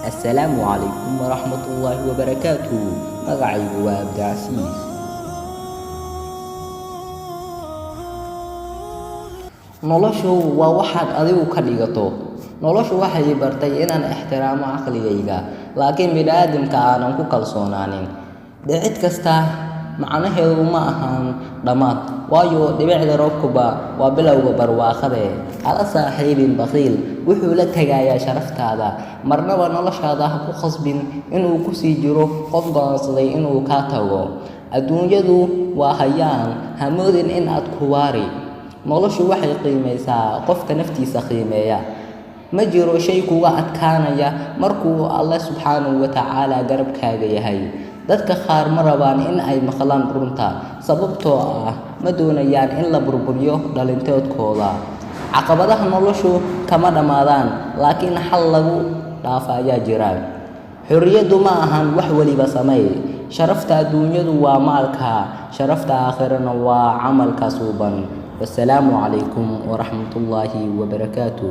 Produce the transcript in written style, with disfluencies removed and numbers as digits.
Assalaamu calaykum waraxmatullaahi wabarakaatu. Magacaygu waa Abdicasiis. Noloshu waa waxaad adigu ka dhigato. Noloshu waxay i bartay inaan ixtiraamo caqligayga, laakiin bini'aadamka aanan ku kalsoonaanin. Dhicid kasta macnaheedu ma ahan dhammaad, waayo dhibicda roobkuba waa bilowga barwaaqade. Hala saaxiibin bakhiil, wuxuu la tagayaa sharaftaada. Marnaba noloshaada ha ku khasbin inuu ku sii jiro qof go'aansaday inuu kaa tago. Adduunyadu waa hayaan, ha moodin in aad ku waari. Noloshu waxay qiimeysaa qofka naftiisa qiimeeya. Ma jiro shay kuga adkaanaya markuu Alle subxaanahu wa tacaala garabkaaga yahay. Dadka qaar ma rabaan in ay maqlaan runta, sababtoo ah ma doonayaan in la burburiyo dhalinteedkooda. Caqabadaha noloshu kama dhammaadaan, laakiin xal lagu dhaafo ayaa jira. Xorriyaddu ma ahan wax waliba samee. Sharafta adduunyadu waa maalka, sharafta aakhirana waa camalka suuban. Wassalaamu calaykum waraxmatullaahi wabarakaatu.